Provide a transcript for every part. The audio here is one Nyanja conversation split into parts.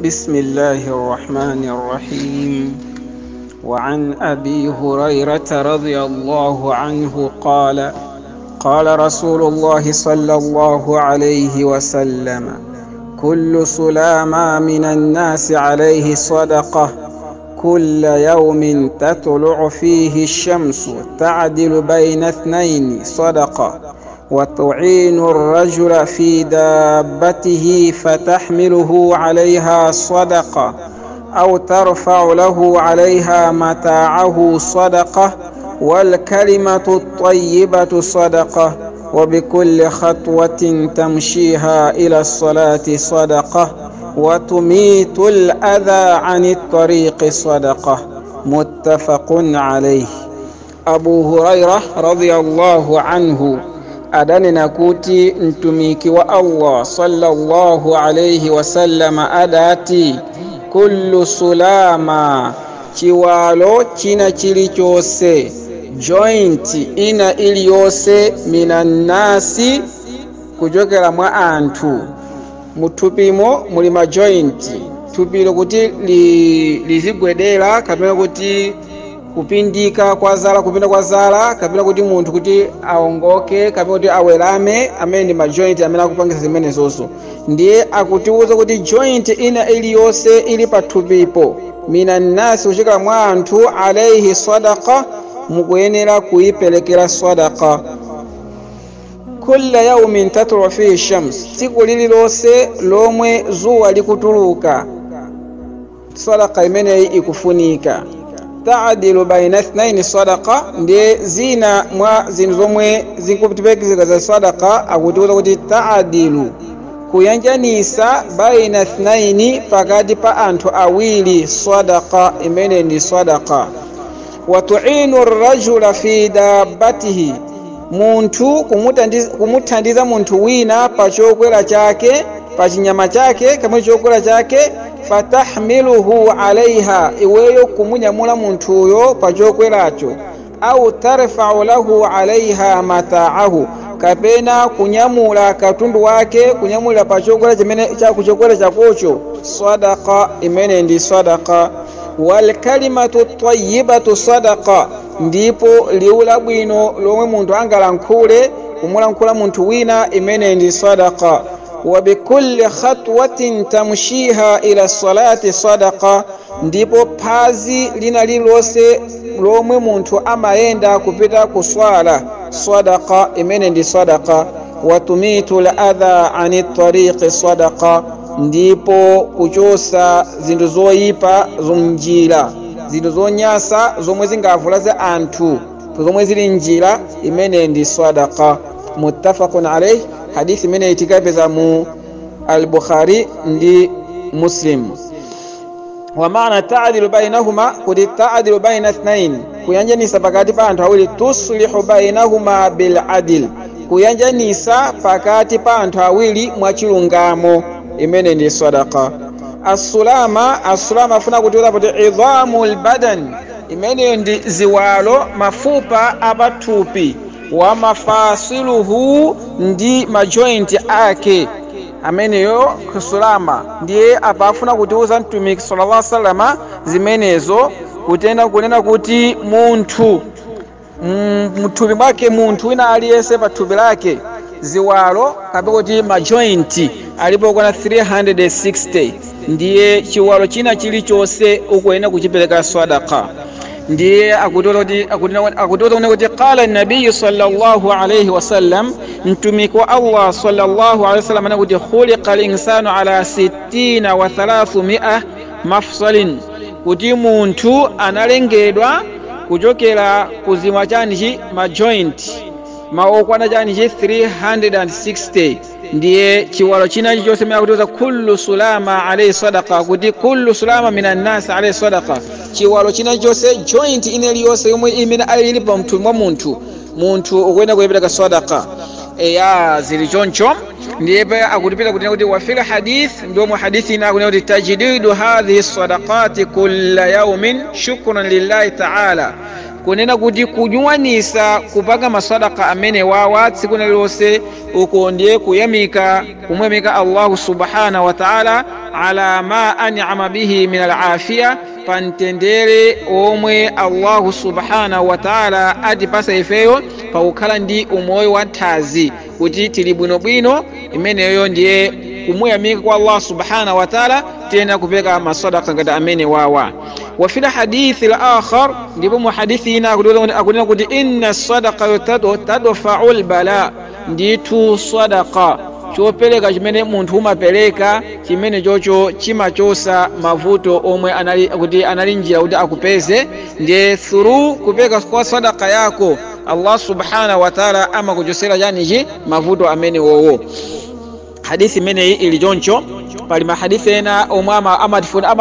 بسم الله الرحمن الرحيم. وعن أبي هريرة رضي الله عنه قال: قال رسول الله صلى الله عليه وسلم: كل سلامة من الناس عليه صدقة، كل يوم تطلع فيه الشمس تعدل بين اثنين صدقة، وتعين الرجل في دابته فتحمله عليها صدقة، أو ترفع له عليها متاعه صدقة، والكلمة الطيبة صدقة، وبكل خطوة تمشيها إلى الصلاة صدقة، وتميت الأذى عن الطريق صدقة. متفق عليه. أبو هريرة رضي الله عنه adanena kuti mtumiki wa Allah sallallahu alayhi wasallam adati: kullu sulama, chiwalo china chilichonse, joint ina iliyonse, minannasi, kuchokera mwa anthu. Muthupimo muli ma joint, thupilo kuti lizigwedera kapena kuti kupindika kwa zala, kupinda kwa zala, kapena kuti munthu kuti aongoke kapena kuti awelame, amene ndi ma joint amene akupangisa zimenezozo. Ndiye akutiwuza kuti joint ina iliyonse ili pathupipo, minannasi, kuchokera mwa anthu, alaihi sadaqa, mukuyenera kuyiperekera sadaqa. Kulla yaumin tatlu fihi shams, tsiku lililonse lomwe zuwa likutuluka, sadaqa imeneyi ikufunika. Taadilu baina ithnaini sadaqa, ndiye zina mwa zinthu zomwe zikutipekizira za sadaqa akutiuza kuti taadilu, kuyanjanisa, baina ithnaini, pakati pa anthu awiri, sadaqa imene ndi sadaqa. Watuinu rajula fi dabbatihi, munthu kumuthandiza munthu wina pa chokwera chake, pa chinyama chake kamwe chokwera chake, fatahmiluhu alaiha, iweyo kumunyamula munthuyo pa chokweracho, au tarfa'u lahu alaiha mata'ahu, kapena kunyamula katundu wake, kunyamula pa chokwera chimene chakuchokwera chakocho, sadaqa imene ndi sadaqa. Walkalimatu tayyibatu sadaqa, ndipo liwu labwino lomwe munthu angalankhule, kumulankhula munthu wina, imene ndi sadaqa. Wabikulli khatwatin tamshiha ila salati sadaqa, ndipo phazi lina lililonse lomwe munthu amayenda kupita kuswala, sadaqa imene ndi sadaqa. Watumitu ladha ani tariqi sadaqa, ndipo kuchosa zinthu zoyipa zomnjira, zinthu zonyasa zomwe zingavulaze anthu zomwe zili njira, imene ndi sadaqa. Muttafaqun alayh. Hadithi imene itikapeza mu al-Bukhari ndi Muslim. Wa maana ta'dilu bainahuma, kuti ta'dilu baina ithnain, kuyanjanisa pakati pa anthu awiri, tuslihu bainahuma bil adil, kuyanjanisa pakati pa anthu awiri mwachilungamo, imene ndi sadaqa. Asulama, asulama afuna kutiuza kuti idhamu lbadan, imeneyo ndi ziwalo, mafupa apathupi, wa mafasiluhu, ndi majoint ake, ameneyo kusulama. Ndiye apa afuna kutiuza mtumiki sallallahu alaihi wasallam zimenezo, kutenda kunena kuti munthu muthupi mwake, munthu wina aliyense pa thupi lake ziwalo kapena kuti majoint alipo kwana 360, ndiye chiwalo china chilichonse ukuyenera kuchipereka sadaqa. Ndiye akutiuza kuti qala nabiyu sallallahu alayhi wasallam, mtumiki wa Allah sallallahu alayhi wasallam anakuti khuliqa linsanu ala 360 mafsalin, kuti munthu analengedwa kuchokera kuzimwa chanichi majoint maokwana chanichi 360. Ndiye chiwalo china chilichonse mene akutiuza kullu sulama alayhi sadaqa, kuti kullu sulama minan nas alayhi sadaqa, chiwalo china chilichonse, joint ine iliyonse yomwe imene ili pa mthupi mwa munthu, munthu ukuyenera kuyipereka sadaqa. Eya, zili choncho. Ndiye pa akutipita kuti kuti wa fil hadith, ndio mu hadithi ina kunena kuti tajdidu hadhihi sadaqati kulla yawmin shukran lillahi ta'ala, kunena kuti kunyuwanisa kupanga masadaka amene wawa tsiku lililonse, uko ndiye kuyamika, kumuyamika Allahu subhanahu wa ta'ala. Ala ma an'ama bihi min al-afiya, pamtendere omwe Allahu subhanahu wa ta'ala atipasa ifeyo pakukhala ndi umoyo wa thazi, kuti tili bwinobwino. Imeneyo ndiye kumuyamika kwa Allah subhanahu wa ta'ala. Tena kupeka masadaka ngati amene wawa. Wa fil hadithi al-akhar, ndipo mu hadithi ina akunena kuti inna sadaqa tadfa'u al-bala, ndithu sadaqa chopereka chimene munthu umapereka chimene chocho chimachosa mavuto omwe anali kuti anali njira kuti akupeze. Ndiye through kupereka kwa sadaka yako Allah subhanahu wa ta'ala amakuchosera chanichi mavuto amene wowo. Hadithi imeneyi ili choncho. Pali mahadithi ena omwe amatifuna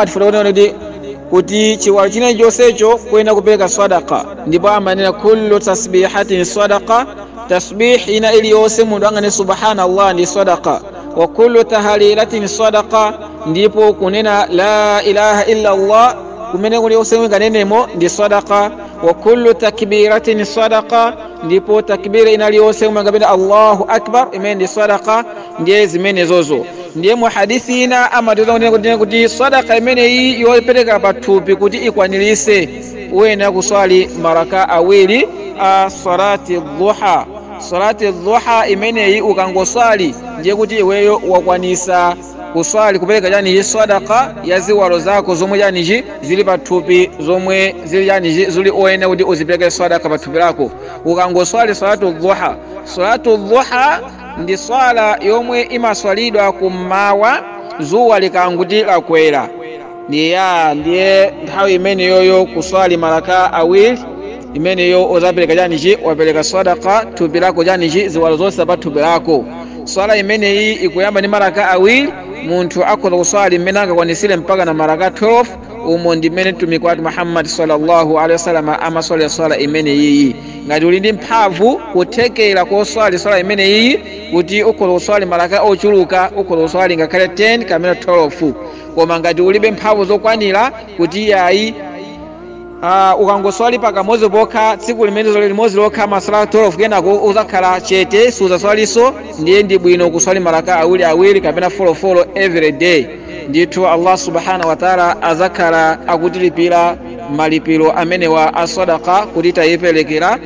kuti chiwalo china chonsecho kuyenda kupereka sadaka, ndipo amanena kullu tasbihatin sadaqa, tasbih ina iliyonse munthu angane subhanallah ndi sadaqa, wa kullu tahalilatin sadaqa, ndipo kunena la ilaha illa Allah kumene kuliyonse nganenemo ndi sadaqa, wa kullu takbiratin sadaqa, ndipo takbira ina iliyonse ngapena Allahu akbar imene ndi sadaqa. Ndiye zimene zozo. Ndiye mu hadithi ina amatiuza kuti sadaka imeneyi yopereka pathupi kuti ikwanirise uyenera kuswali maraka awiri a salati dhuha. Salati dhuha imeneyi ukangoswali ndiye kuti iweyo wakwanisa kuswali kupereka chanichi sadaka ya ziwalo zako zomwe chanichi zili pathupi, zomwe zili chanichi zili oyenera kuti uzipereke sadaka pathupi lako ukangoswali salatu dhuha. Salatu dhuha ndi swala yomwe imaswalidwa kummawa zuwa likanguti lakwera, ndiye nthawi imeneyoyo kuswali maraka awiri imeneyo uzapereka chanichi wapereka sadaka thupi lako chanichi ziwalo zonse pa thupi lako. Swala imeneyi ikuyamba ndi maraka awiri, munthu akhoza kuswali mmene angakwanisire mpaka na maraka 12. Umo ndi mmene mtumiki wathu Muhammad sallallahu alaihi wasallam amaswalira swala imeneyi. Ngati uli ndi mphamvu kuthekera koswali swala imeneyi kuti ukhoza kuswali maraka ochuluka, ukhoza kuswali ngakhale 10 kapena 12. Koma ngati ulibe mphamvu zokwanira kuti yayi ukangoswali pakamodzi pokha tsiku limene limodzi lokha masala 12 kenako uzakhala chete suzaswaliso, ndiye ndi bwino kuswali maraka awiri awiri kapena 4 every day. Ndithu Allah subhanahu wa ta'ala azakhala akutilipira malipiro amenewa a sadaka kuti tayiperekera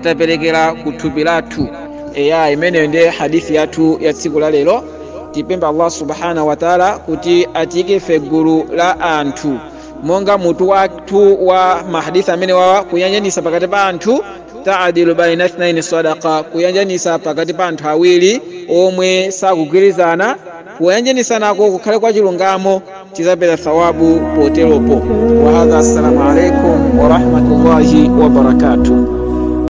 taperekera kuthupi lathu. Eya, imeneyo ndiye hadithi yathu ya tsiku la lero. Tipemba Allah subhanahu wa ta'ala kuti atike ife gulu la anthu monga mutu wathu wa mahadithi amene wawa kuyanjanisa pakati pa anthu, ta'adilu baina ithnaini sadaqa, kuyanjanisa pakati pa anthu awiri omwe sakugwirizana, kuyanjanisanako kukhale kwa chilungamo, tizapeza thawabu poteropo. Wa hadha, assalamu alaikum wa rahmatullahi wa barakatuh.